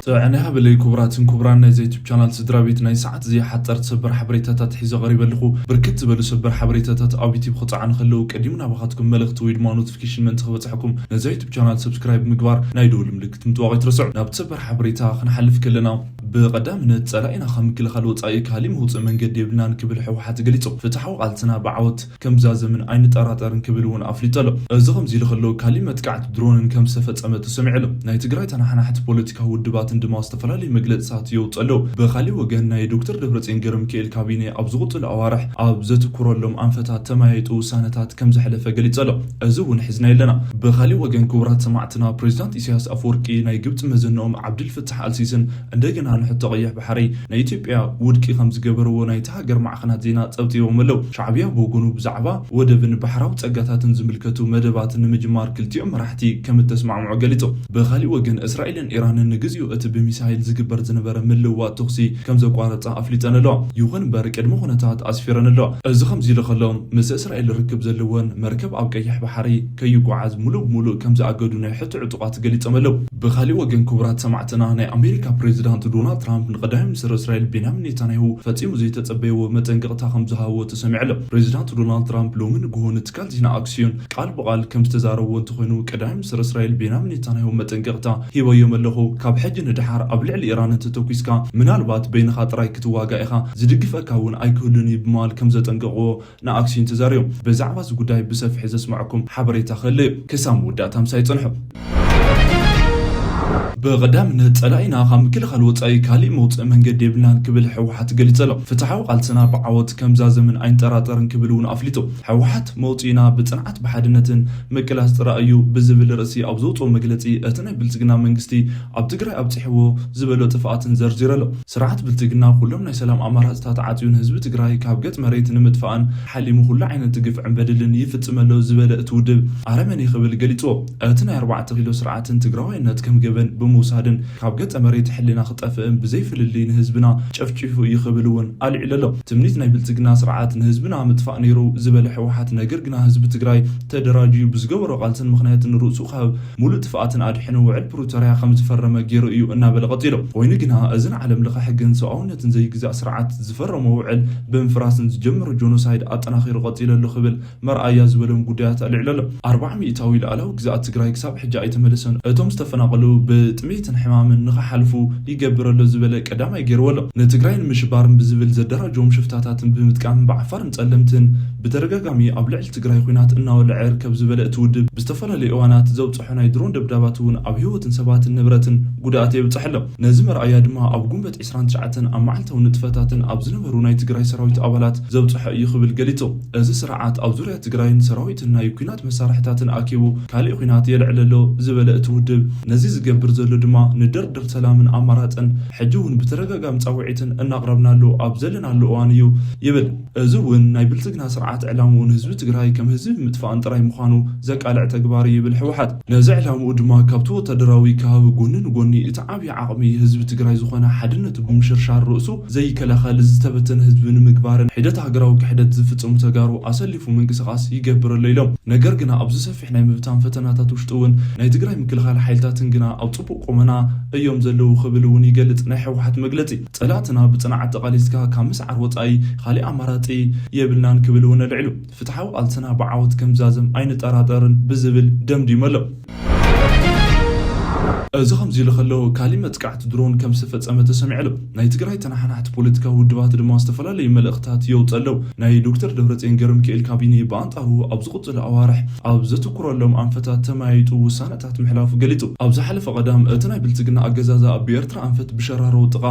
ጥዕና ይሃበለይ ክቡራትን ክቡራን ናይዚ ዩቱብ ቻናል ስድራ ቤት፣ ናይ ሰዓት እዚ ሓጸርቲ ሰበር ሓበሬታታት ሒዘ ቀሪበ ኣለኹ። ብርክት ዝበሉ ሰበር ሓበሬታታት ኣብ ዩቱብ ክጸዓኑ ከለዉ ቀዲሙ ናባኻትኩም መልእኽቲ ወይ ድማ ኖቲፊኬሽን ምእንቲ ክበጽሐኩም ነዚ ዩቱብ ቻናል ሰብስክራይብ ምግባር ናይ ደወል ምልክት ምጥዋቕ ኣይትረስዑ። ናብቲ ሰበር ሓበሬታ ክንሓልፍ ከለና፣ ብቐዳምነት ጸላኢና ካብ ምክልኻል ወጻኢ ካሊእ መውጽኢ መንገዲ የብልናን ክብል ህወሓት ገሊጹ። ፍትሓዊ ቃልስና ብዓወት ከም ዛዘምን ኣይንጠራጠርን ክብል እውን ኣፍሊጡ ኣሎ። እዚ ከምዚ ኢሉ ከሎ፣ ካሊእ መጥቃዕቲ ድሮንን ከም ዝተፈጸመ ተሰሚዑ ኣሎ። ናይ ትግራይ ተናሓናሕቲ ፖለቲካዊ ውድባትን ድማ ዝተፈላለዩ መግለጽታት የውጽኡ ኣለዉ። ብካሊእ ወገን፣ ናይ ዶክተር ደብረጽዮን ገብረሚካኤል ካቢኔ ኣብ ዝቕጽሉ ኣዋርሕ ኣብ ዘትኩረሎም ኣንፈታት ተመያይጡ ውሳነታት ከም ዘሕለፈ ገሊጹ ኣሎ። እዚ እውን ሒዝና ኣለና። ብካሊእ ወገን፣ ክቡራት ሰማዕትና፣ ፕሬዚዳንት ኢሳያስ ኣፈወርቂ ናይ ግብጺ መዘንኦም ዓብዱልፈታሕ ኣልሲስን እንደገና ንሕቶ ቀይሕ ባሕሪ ናይ ኢትዮጵያ ውድቂ ከም ዝገበርዎ ናይቲ ሃገር ማዕኸናት ዜና ጸብጺቦም ኣለዉ። ሻዕብያ ብወገኑ ብዛዕባ ወደብን ባሕራዊ ጸጋታትን ዝምልከቱ መደባት ንምጅማር ክልቲኦም መራሕቲ ከም እተስማዕምዑ ገሊጹ። ብኻሊእ ወገን፣ እስራኤልን ኢራንን ንግዚኡ እቲ ብሚሳይል ዝግበር ዝነበረ ምልውዋጥ ተኹሲ ከም ዘቋረጻ ኣፍሊጠን ኣለዋ። ይኹን እምበር፣ ቅድመ ኩነታት ኣስፊረን ኣለዋ። እዚ ከምዚ ኢሉ ከሎ፣ ምስ እስራኤል ርክብ ዘለወን መርከብ ኣብ ቀይሕ ባሕሪ ከይጓዓዝ ሙሉእ ብሙሉእ ከም ዝኣገዱ ናይ ሕቶ ዕጡቓት ገሊጾም ኣለዉ። ብኻሊእ ወገን፣ ክቡራት ሰማዕትና፣ ናይ ኣሜሪካ ፕሬዚዳንት ዶናልድ ትራምፕ ንቀዳማይ ሚኒስትር እስራኤል ቤንያሚን ኔታንያሁ ፈጺሙ ዘይተጸበይዎ መጠንቀቕታ ከም ዝሃብዎ ተሰሚዑ ኣሎ። ፕሬዚዳንት ዶናልድ ትራምፕ ሎሚ ንግሆ ንትካል ዜና ኣክሲዮን ቃል ብቓል ከም ዝተዛረብዎ እንተኾይኑ፣ ቀዳማይ ሚኒስትር እስራኤል ቤንያሚን ኔታንያሁ መጠንቀቕታ ሂበዮም ኣለኹ፣ ካብ ሕጂ ንደሓር ኣብ ልዕሊ ኢራን እንተተኲስካ፣ ምናልባት በይንኻ ጥራይ ክትዋጋእ ኢኻ፣ ዝድግፈካ እውን ኣይክህሉን እዩ ብምባል ከም ዘጠንቀቕዎ ንኣክሲን ተዛሪቦም። ብዛዕባ እዚ ጉዳይ ብሰፊሑ ዘስማዕኩም ሓበሬታ ክህሉ እዩ። ክሳብ መወዳእታ ምሳይ ጽንሑ። ብቐዳምነት ጸላኢና ካብ ምክልኻል ወጻኢ ካሊእ መውጽኢ መንገዲ የብልናን ክብል ህወሓት ገሊጹ ኣሎ። ፍትሓዊ ቃልስና ብዓወት ከም ዛዘምን ኣይንጠራጠርን ክብል እውን ኣፍሊጡ። ህወሓት መውጽኢና ብጽንዓት ብሓድነትን ምቅላስ ጥራይ እዩ ብዝብል ርእሲ ኣብ ዘውጽኦ መግለጺ፣ እቲ ናይ ብልጽግና መንግስቲ ኣብ ትግራይ ኣብጺሕዎ ዝበሎ ጥፍኣትን ዘርዚሩ ኣሎ። ስርዓት ብልጽግና ኩሎም ናይ ሰላም ኣማራጽታት ዓጽዩ ንህዝቢ ትግራይ ካብ ገጽ መሬት ንምጥፋእን ሓሊሙ ኩሉ ዓይነት ግፍዕን በደልን ይፍጽም ኣሎ ዝበለ እቲ ውድብ፣ ኣረመኔ ክብል ገሊጽዎ። እቲ ናይ ኣርባዕተ ኪሎ ስርዓትን ትግራዋይነት ከም ገበን ብምውሳድን ካብ ገጸ መሬት ሕልና ክጠፍእን ብዘይ ፍልልይ ንህዝብና ጨፍጪፉ እዩ ክብል እውን ኣልዒሉ ኣሎ። ትምኒት ናይ ብልጽግና ስርዓት ንህዝብና ምጥፋእ ነይሩ ዝበለ ህወሓት፣ ነገር ግና ህዝቢ ትግራይ ተደራጅዩ ብዝገበሮ ቃልስን ምኽንያትን ንርእሱ ካብ ሙሉእ ጥፍኣትን ኣድሒኑ ውዕል ፕሪቶርያ ከም ዝፈረመ ገይሩ እዩ እናበለ ቀጺሉ። ኮይኑ ግና፣ እዚ ንዓለም ለኸ ሕግን ሰብኣውነትን ዘይግዛእ ስርዓት ዝፈረሞ ውዕል ብምፍራስን ዝጀመሮ ጆኖሳይድ ኣጠናኺሩ ቀጺሉ ኣሎ ክብል መርኣያ ዝበሎም ጉዳያት ኣልዒሉ ኣሎ። ኣርባዓ ሚእታዊ ልኣላዊ ግዝኣት ትግራይ ክሳብ ሕጂ ኣይተመለሰን። እቶም ዝተፈናቐሉ ብጥሜትን ሕማምን ንኽሓልፉ ይገብር ኣሎ ዝበለ ቀዳማይ ገይርዎ ኣሎ። ንትግራይ ንምሽባርን ብዝብል ዘደራጀዎም ሽፍታታትን ብምጥቃም ብዓፋርን ጸለምትን ብተደጋጋሚ ኣብ ልዕሊ ትግራይ ኲናት እናወልዐ ይርከብ ዝበለ እቲ ውድብ፣ ብዝተፈላለዩ እዋናት ዘብጽሖ ናይ ድሮን ደብዳባት እውን ኣብ ህይወትን ሰባትን ንብረትን ጉድኣት የብጽሕ ኣሎ። ነዚ መርኣያ ድማ ኣብ ጉንበት ዕስራን ትሽዓተን ኣብ መዓልታዊ ንጥፈታትን ኣብ ዝነበሩ ናይ ትግራይ ሰራዊት ኣባላት ዘብጽሖ እዩ ክብል ገሊጹ። እዚ ስርዓት ኣብ ዙርያ ትግራይን ሰራዊትን ናይ ኲናት መሳርሕታትን ኣኪቡ ካሊእ ኲናት የልዕል ኣሎ ዝበለ እቲ ውድብ፣ ነዚ ዝገብር ዘሎ ድማ ንድርድር ሰላምን ኣማራጽን ሕጂ እውን ብተደጋጋሚ ጻውዒትን እናቕረብናሉ ኣብ ዘለናሉ እዋን እዩ ይብል። እዚ እውን ናይ ብልጽግና ስርዓት ዕላምኡ ንህዝቢ ትግራይ ከም ህዝቢ ምጥፋእን ጥራይ ምዃኑ ዘቃልዕ ተግባር እዩ ይብል ህወሓት። ነዚ ዕላምኡ ድማ ካብቲ ወታደራዊ ከባቢ ጎኒ ንጎኒ እቲ ዓብዪ ዓቕሚ ህዝቢ ትግራይ ዝኾነ ሓድነቱ ብምሽርሻር ርእሱ ዘይከላኸል ዝተበተነ ህዝቢ ንምግባርን ሒደት ሃገራዊ ክሕደት ዝፍጽሙ ተጋሩ ኣሰሊፉ ምንቅስቓስ ይገብር ኣሎ ኢሎም። ነገር ግና ኣብዚ ሰፊሕ ናይ ምብታን ፈተናታት ውሽጢ እውን ናይ ትግራይ ምክልኻል ሓይልታትን ግና ኣብ ጽቡቕ ቁመና እዮም ዘለዉ ክብል እውን ይገልጽ ናይ ህወሓት መግለጺ። ጸላእትና ብጽንዓት ተቓሊስካ ካብ ምስዓር ወጻኢ ካሊእ ኣማራጺ የብልናን ክብል እውን ኣልዒሉ። ፍትሓዊ ቃልስና ብዓወት ከም ዛዘም ኣይንጠራጠርን ብዝብል ደምዲሙ ኣሎ። እዚ ከምዚ ኢሉ ከሎ፣ ካሊእ መጥቃዕቲ ድሮን ከም ዝተፈጸመ ተሰሚዑ ኣሎ። ናይ ትግራይ ተናሓናሕቲ ፖለቲካዊ ውድባት ድማ ዝተፈላለዩ መልእኽታት የውጽኡ ኣለዉ። ናይ ዶክተር ደብረጽዮን ገብረሚካኤል ካቢኔ ብኣንጻሩ ኣብ ዝቕጽሉ ኣዋርሕ ኣብ ዘትኩረሎም ኣንፈታት ተመያይጡ ውሳነታት ምሕላፉ ገሊጹ። ኣብ ዝሓለፈ ቀዳም፣ እቲ ናይ ብልጽግና ኣገዛዛ ኣብ ኤርትራ ኣንፈት ብሸራሮ ጥቓ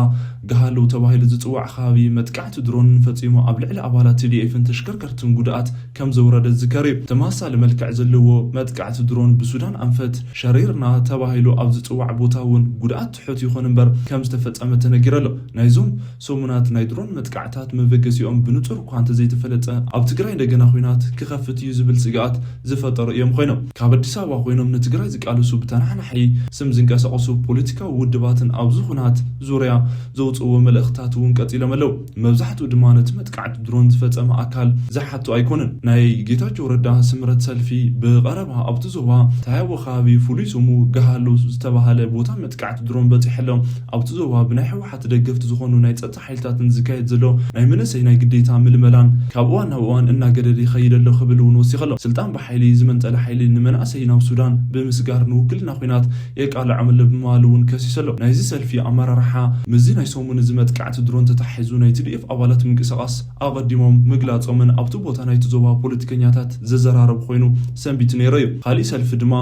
ገሃሎ ተባሂሉ ዝጽዋዕ ከባቢ መጥቃዕቲ ድሮን ፈጺሙ ኣብ ልዕሊ ኣባላት ቲ ዲ ኤፍን ተሽከርከርትን ጉድኣት ከም ዘውረደ ዝዝከር እዩ። ተመሳሳሊ መልክዕ ዘለዎ መጥቃዕቲ ድሮን ብሱዳን ኣንፈት ሸሪርና ተባሂሉ ኣብ ዝጽዋዕ ቦታ እውን ጉድኣት ትሑት ይኹን እምበር ከም ዝተፈጸመ ተነጊሩ ኣሎ። ናይዞም ሰሙናት ናይ ድሮን መጥቃዕታት መበገሲኦም ብንጹር እኳ እንተዘይተፈለጠ፣ ኣብ ትግራይ እንደገና ኲናት ክኸፍት እዩ ዝብል ስግኣት ዝፈጠሩ እዮም ኮይኖም። ካብ ኣዲስ ኣበባ ኮይኖም ንትግራይ ዝቃለሱ ብተናሓናሒ ስም ዝንቀሳቐሱ ፖለቲካዊ ውድባትን ኣብዚ ኹናት ዙርያ ዘውፅእዎ መልእኽታት እውን ቀፂሎም ኣለዉ። መብዛሕትኡ ድማ ነቲ መጥቃዕቲ ድሮን ዝፈፀመ ኣካል ዝሓቱ ኣይኮኑን። ናይ ጌታቸው ረዳ ስምረት ሰልፊ ብቐረባ ኣብቲ ዞባ ታያቦ ከባቢ ፍሉይ ስሙ ገሃሎ ዝተባህለ ዝተባህለ ቦታ መጥቃዕቲ ድሮን በፂሐ ኣሎ። ኣብቲ ዞባ ብናይ ህወሓት ደገፍቲ ዝኾኑ ናይ ጸጥታ ሓይልታትን ዝካየድ ዘሎ ናይ መንእሰይ ናይ ግዴታ ምልመላን ካብ እዋን ናብ እዋን እናገደደ ይኸይድ ኣሎ ክብል እውን ወሲኹ ኣሎ። ስልጣን ብሓይሊ ዝመንጠለ ሓይሊ ንመናእሰይ ናብ ሱዳን ብምስጋር ንውክልና ኲናት የቃልዖም ኣሎ ብምባል እውን ከሲሱ ኣሎ። ናይዚ ሰልፊ ኣመራርሓ ምስዚ ናይ ሰሙን እዚ መጥቃዕቲ ድሮን ተታሒዙ ናይ ቲ ዲ ኤፍ ኣባላት ምንቅስቓስ ኣቐዲሞም ምግላጾምን ኣብቲ ቦታ ናይቲ ዞባ ፖለቲከኛታት ዘዘራረብ ኮይኑ ሰንቢቱ ነይሩ እዩ። ካሊእ ሰልፊ ድማ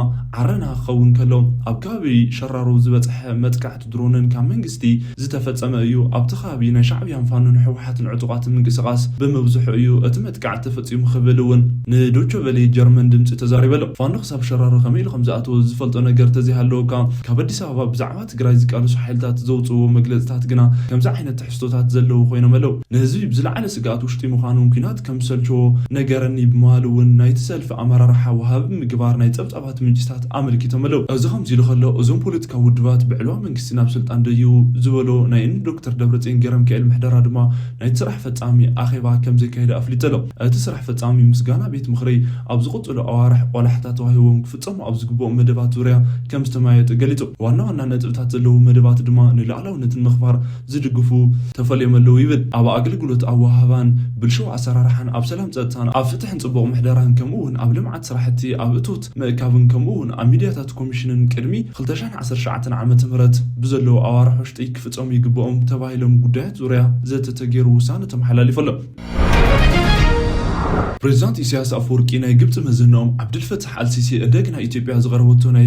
ዓረና ክኸውን ከሎ ኣብ ከባቢ ሸራሮ ዝበጽሐ መጥቃዕቲ ድሮንን ካብ መንግስቲ ዝተፈጸመ እዩ። ኣብቲ ከባቢ ናይ ሻዕብያን ፋኖን ህወሓትን ዕጡቓት ምንቅስቓስ ብምብዝሑ እዩ እቲ መጥቃዕቲ ተፈጺሙ ክብል እውን ንዶቸ ቨሌ ጀርመን ድምፂ ተዛሪበ ኣሎ። ፋኖ ክሳብ ሸራሮ ከመይ ኢሉ ከም ዝኣተወ ዝፈልጦ ነገር ተዘይሃለወካ ካብ ኣዲስ ኣበባ ብዛዕባ ትግራይ ዝቃለሱ ሓይልታት ዘውፅእዎ መግለፅታት ግና ከምዚ ዓይነት ትሕዝቶታት ዘለዉ ኮይኖም ኣለዉ። ንህዝቢ ብዝለዓለ ስግኣት ውሽጢ ምዃኑን ኲናት ከም ዝሰልቸዎ ነገረኒ ብምባል እውን ናይቲ ሰልፊ ኣመራርሓ ወሃቢ ምግባር ናይ ጸብጻባት ምንጭታት ኣመልኪቶም ኣለዉ። እዚ ከምዚ ኢሉ ከሎ እዞም ፖለቲካዊ ውድባት ብዕልዋ መንግስቲ ናብ ስልጣን ደይቡ ዝበሎ ናይ እኒ ዶክተር ደብረጽዮን ገብረሚካኤል ምሕደራ ድማ ናይቲ ስራሕ ፈጻሚ ኣኼባ ከም ዘካየደ ኣፍሊጡ ኣሎ። እቲ ስራሕ ፈጻሚ ምስጋና ቤት ምኽሪ ኣብ ዝቕጽሉ ኣዋርሕ ቆላሕታ ተዋሂቦም ክፍጸሙ ኣብ ዝግብኦም መደባት ዙርያ ከም ዝተመያየጡ ገሊጹ። ዋና ዋና ነጥብታት ዘለዉ መደባት ድማ ንሉዓላውነትን ምኽባር ዝድግፉ ተፈልዮም ኣለዉ ይብል። ኣብ ኣገልግሎት ኣወሃህባን ብልሽው ኣሰራርሓን ኣብ ሰላም ጸጥታን ኣብ ፍትሕን ጽቡቕ ምሕደራን ከምኡ እውን ኣብ ልምዓት ስራሕቲ ኣብ እቶት ምእካብን ከምኡ እውን ኣብ ሚድያታት ኮሚሽንን ቅድሚ ክልተ ሽሕን ዓሰርተ ትሽዓተን ዓመተ ምህረት ብዘለዉ ኣዋርሕ ውሽጢ ክፍጸሙ ይግብኦም ተባሂሎም ጉዳያት ዙርያ ዘተ ተገይሩ ውሳነ ተመሓላሊፉ ኣሎ። ፕሬዚዳንት ኢሳያስ ኣፈወርቂ ናይ ግብፂ መዘንኦም ዓብድልፈታሕ ኣልሲሲ እንደገና ኢትዮጵያ ዝቐረበቶ ናይ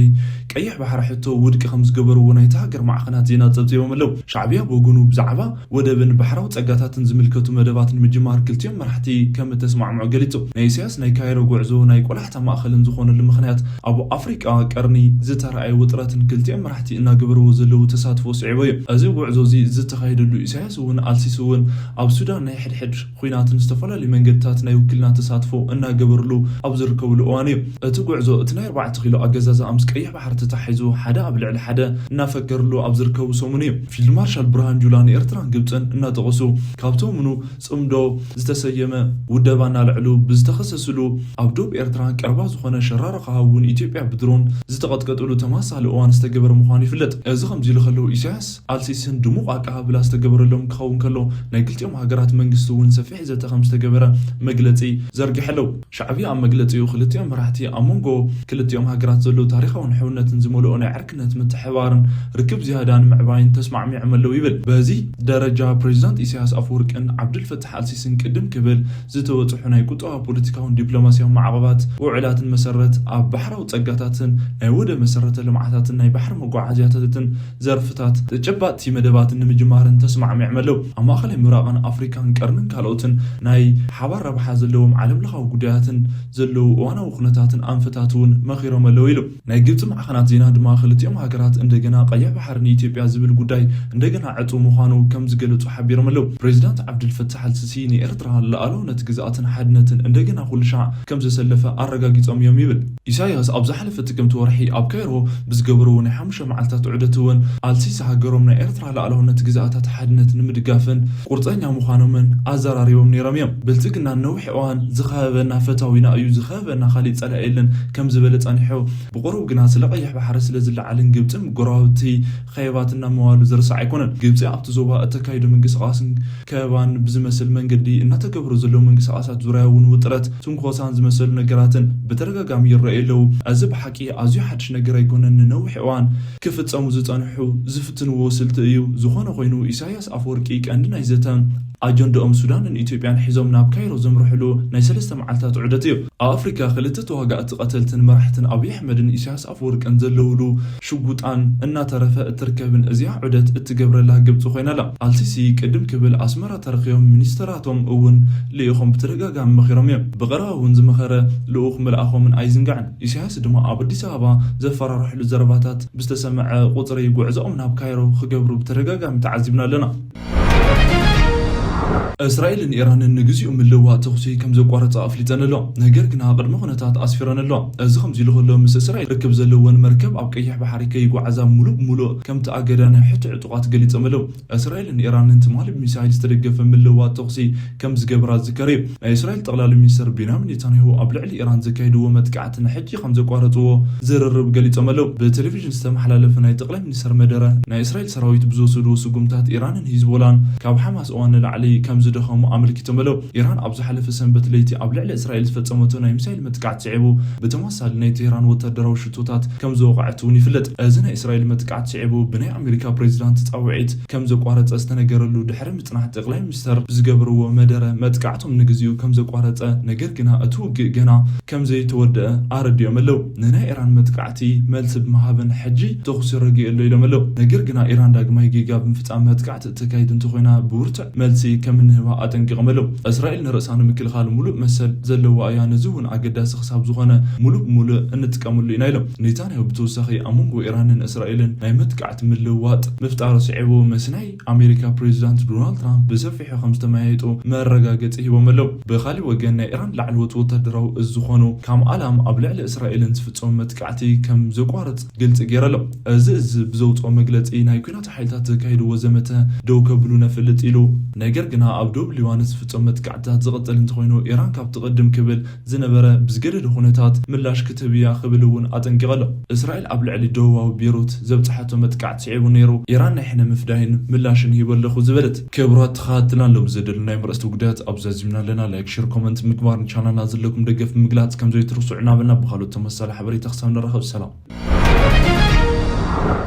ቀይሕ ባሕሪ ሕቶ ውድቂ ከም ዝገበርዎ ናይታ ሃገር ማዕኸናት ዜና ጸብጺቦም ኣለዉ። ሻዕብያ ብወገኑ ብዛዕባ ወደብን ባሕራዊ ጸጋታትን ዝምልከቱ መደባት ንምጅማር ክልቲኦም መራሕቲ ከም እተስማዕምዑ ገሊጹ። ናይ ኢሳያስ ናይ ካይሮ ጉዕዞ ናይ ቆላሕታ ማእኸልን ዝኾነሉ ምኽንያት ኣብ ኣፍሪቃ ቀርኒ ዝተራእየ ውጥረትን ክልቲኦም መራሕቲ እናገበርዎ ዘለዉ ተሳትፎ ስዒቡ እዩ። እዚ ጉዕዞ እዚ ዝተኻየደሉ ኢሳያስ እውን ኣልሲሲ እውን ኣብ ሱዳን ናይ ሕድሕድ ኲናትን ዝተፈላለዩ መንገድታት ናይ ውክልና ተሳትፎ እናገበርሉ ኣብ ዝርከብሉ እዋን እዩ። እቲ ጉዕዞ እቲ ናይ ኣርባዕተ ኪሎ ኣገዛዝኣ ምስ ቀይሕ ባሕሪ ተታሒዙ ሓደ ኣብ ልዕሊ ሓደ እናፈከርሉ ኣብ ዝርከቡ ሰሙን እዩ። ፊልድ ማርሻል ብርሃን ጁላ ንኤርትራን ግብፅን እናጠቐሱ ካብቶም ኑ ጽምዶ ዝተሰየመ ውደባ እናልዕሉ ብዝተኸሰስሉ ኣብ ዶብ ኤርትራ ቀረባ ዝኾነ ሸራሮ ከባቢ እውን ኢትዮጵያ ብድሮን ዝተቐጥቀጥሉ ተመሳሳሊ እዋን ዝተገበረ ምዃኑ ይፍለጥ። እዚ ከምዚ ኢሉ ከለዉ ኢሳያስ ኣልሲስን ድሙቕ ኣቀባብላ ዝተገበረሎም ክኸውን ከሎ ናይ ክልቲኦም ሃገራት መንግስቲ እውን ሰፊሕ ዘተ ከም ዝተገበረ መግለጺ ዘርጊሐ ኣለዉ። ሻዕብያ ኣብ መግለጺኡ ክልቲኦም መራሕቲ ኣብ መንጎ ክልቲኦም ሃገራት ዘለዉ ታሪኻውን ሕውነትን ዝመልኦ ናይ ዕርክነት ምትሕብባርን ርክብ ዝያዳ ንምዕባይን ተስማዕሚዖም ኣለዉ ይብል። በዚ ደረጃ ፕሬዚዳንት ኢሳያስ ኣፈወርቅን ዓብዱልፈታሕ ኣልሲስን ቅድም ክብል ዝተበጽሑ ናይ ቁጠባ ፖለቲካውን ዲፕሎማሲያዊ ማዕቐባት ውዕላትን መሰረት ኣብ ባሕራዊ ጸጋታትን ናይ ወደብ መሰረተ ልምዓታትን ናይ ባሕሪ መጓዓዝያታትን ዘርፍታት ተጨባጥቲ መደባትን ንምጅማርን ተስማዕሚዖም ኣለዉ። ኣብ ማእኸላይ ምብራቕን ኣፍሪካን ቀርንን ካልኦትን ናይ ሓባር ረብሓ ዘለዎም ዓለምለኻዊ ጉዳያትን ዘለዉ እዋናዊ ኩነታትን ኣንፈታት እውን መኺሮም ኣለዉ ኢሉ። ናይ ግብፂ ማዕኸናት ዜና ድማ ክልቲኦም ሃገራት እንደገና ቀይሕ ባሕሪ ንኢትዮጵያ ዝብል ጉዳይ እንደገና ዕፁ ምዃኑ ከም ዝገለፁ ሓቢሮም ኣለዉ። ፕሬዚዳንት ዓብዱልፈታሕ ኣልሲሲ ንኤርትራ ሉዓላውነት ግዝኣትን ሓድነትን እንደገና ኩሉ ሻዕ ከም ዘሰለፈ ኣረጋጊፆም እዮም ይብል። ኢሳያስ ኣብ ዝሓለፈ ጥቅምቲ ወርሒ ኣብ ካይሮ ብዝገበርዎ ናይ ሓሙሽተ መዓልታት ዑደት እውን ኣልሲሲ ሃገሮም ናይ ኤርትራ ሉዓላውነት ግዝኣታት ሓድነት ንምድጋፍን ቁርፀኛ ምዃኖምን ኣዘራሪቦም ነይሮም እዮም። ብልፅግና ነዊሕ እዋን ዝኸበበና ፈታዊና እዩ፣ ዝኸበበና ካሊእ ጸላኢ የለን ከም ዝበለ ጸኒሑ፣ ብቑሩብ ግና ስለ ቀይሕ ባሕሪ ስለ ዝለዓልን ግብጽን ጎረባብቲ ኸየባትና ምባሉ ዝርሳዕ ኣይኮነን። ግብጺ ኣብቲ ዞባ እተካይዶ ምንቅስቓስን ከበባን ብዝመስል መንገዲ እናተገብሩ ዘለዉ ምንቅስቓሳት ዙርያ እውን ውጥረት፣ ትንኮሳን ዝመሰሉ ነገራትን ብተደጋጋሚ ይረኣዩ ኣለዉ። እዚ ብሓቂ ኣዝዩ ሓድሽ ነገር ኣይኮነን። ንነዊሕ እዋን ክፍጸሙ ዝጸንሑ ዝፍትንዎ ስልቲ እዩ። ዝኾነ ኮይኑ ኢሳያስ ኣፈወርቂ ቀንዲ ናይ ዘተ ኣጀንድኦም ሱዳንን ኢትዮጵያን ሒዞም ናብ ካይሮ ዘምርሕሉ ናይ ሰለስተ መዓልታት ዑደት እዩ። ኣብ ኣፍሪካ ክልተ ተዋጋእቲ ቀተልትን መራሕትን ኣብይ ኣሕመድን ኢሳያስ ኣፈወርቅን ዘለውሉ ሽጉጣን እናተረፈ እትርከብን እዚኣ ዑደት እትገብረላ ግብፂ ኮይና ኣላ። ኣልሲሲ ቅድም ክብል ኣስመራ ተረኺቦም ሚኒስተራቶም እውን ልኢኾም ብተደጋጋሚ መኺሮም እዮም። ብቐረባ እውን ዝመኸረ ልኡኽ ምልኣኾምን ኣይዝንጋዕን። ኢሳያስ ድማ ኣብ ኣዲስ ኣበባ ዘፈራርሕሉ ዘረባታት ብዝተሰምዐ ቁፅሪ ጉዕዞኦም ናብ ካይሮ ክገብሩ ብተደጋጋሚ ተዓዚብና ኣለና። እስራኤልን ኢራንን ንግዚኡ ምልውዋጥ ተኹሲ ከም ዘቋረጻ ኣፍሊጠን ኣለዋ። ነገር ግና ቅድመ ኩነታት ኣስፊረን ኣለዋ። እዚ ከምዚ ኢሉ ከሎ፣ ምስ እስራኤል ርክብ ዘለወን መርከብ ኣብ ቀይሕ ባሕሪ ከይጓዓዛ ሙሉእ ብሙሉእ ከም ተኣገዳ ናይ ሕቶ ዕጡቓት ገሊጾም ኣለዉ። እስራኤልን ኢራንን ትማሊ ብሚሳይል ዝተደገፈ ምልውዋጥ ተኹሲ ከም ዝገበራ ዝዝከር እዩ። ናይ እስራኤል ጠቕላሊ ሚኒስትር ቤንያሚን ኔታንያሁ ኣብ ልዕሊ ኢራን ዘካየድዎ መጥቃዕቲ ንሕጂ ከም ዘቋረጽዎ ዝርርብ ገሊጾም ኣለዉ። ብቴሌቪዥን ዝተመሓላለፈ ናይ ጠቕላይ ሚኒስትር መደረ፣ ናይ እስራኤል ሰራዊት ብዝወሰድዎ ስጉምታት ኢራንን ሂዝቦላን ካብ ሓማስ እዋን ንላዕሊ ከም ዝደኸሙ ኣመልኪቶም ኣለዉ። ኢራን ኣብ ዝሓለፈ ሰንበት ለይቲ ኣብ ልዕሊ እስራኤል ዝፈጸመቶ ናይ ሚሳይል መጥቃዕቲ ስዒቡ፣ ብተመሳሳሊ ናይ ቴህራን ወታደራዊ ሽቶታት ከም ዝወቕዐት እውን ይፍለጥ። እዚ ናይ እስራኤል መጥቃዕቲ ስዒቡ ብናይ ኣሜሪካ ፕሬዚዳንት ጻውዒት ከም ዘቋረጸ ዝተነገረሉ ድሕሪ ምጽናሕ፣ ጠቕላይ ሚኒስተር ብዝገበርዎ መደረ መጥቃዕቶም ንግዚኡ ከም ዘቋረጸ፣ ነገር ግና እቲ ውግእ ገና ከም ዘይተወደአ ኣረዲኦም ኣለዉ። ንናይ ኢራን መጥቃዕቲ መልሲ ብምሃብን ሕጂ ተኹሲ ረጊኡ ኣሎ ኢሎም ኣለዉ። ነገር ግና ኢራን ዳግማይ ጌጋ ብምፍጻም መጥቃዕቲ እተካይድ እንተኾይና፣ ብብርቱዕ መልሲ ከም እንህባ ኣጠንቂቖም ኣለዉ። እስራኤል ንርእሳ ንምክልኻል ሙሉእ መሰል ዘለዋ እያ፣ ነዚ እውን ኣገዳሲ ክሳብ ዝኾነ ሙሉእ ብሙሉእ እንጥቀመሉ ኢና ኢሎም። ኔታንያሁ ብተወሳኺ ኣብ መንጎ ኢራንን እስራኤልን ናይ መጥቃዕቲ ምልውዋጥ ምፍጣሩ ስዒቡ፣ ምስ ናይ ኣሜሪካ ፕሬዚዳንት ዶናልድ ትራምፕ ብሰፊሑ ከም ዝተመያየጡ መረጋገጺ ሂቦም ኣለዉ። ብኻሊእ ወገን፣ ናይ ኢራን ላዕለዎት ወታደራዊ እዝ ዝኾኑ ካም ኣላም ኣብ ልዕሊ እስራኤልን ዝፍጸሙ መጥቃዕቲ ከም ዘቋርጽ ግልጺ ገይሩ ኣሎ። እዚ እዝ ብዘውጽኦ መግለጺ፣ ናይ ኲናት ሓይልታት ዘካየድዎ ዘመተ ደው ከብሉ ነፍልጥ ኢሉ። ነገር ግና ኣብ ደቡብ ሊባኖስ ዝፍጸሙ መጥቃዕትታት ዝቕጽል እንተኾይኑ፣ ኢራን ካብ ትቕድም ክብል ዝነበረ ብዝገደደ ኩነታት ምላሽ ክትህብ እያ ክብል እውን ኣጠንቂቑ ኣሎ። እስራኤል ኣብ ልዕሊ ደቡባዊ ቤይሩት ዘብጽሓቶ መጥቃዕቲ ስዒቡ ነይሩ፣ ኢራን ናይ ሕነ ምፍዳይን ምላሽን ሂበ ኣለኹ ዝበለት። ክቡራት ተኸታተልትና፣ ሎም ዘደለናዮም ርእስቲ ጉዳያት ኣብዚ ኣዚምና ኣለና። ላይክ፣ ሼር፣ ኮመንት ምግባር፣ ንቻናልና ዘለኩም ደገፍ ምግላጽ ከም ዘይትርስዑ እናበልና፣ ብኻልኦት ተመሳሳሊ ሓበሬታ ክሳብ ንራኸብ ሰላም።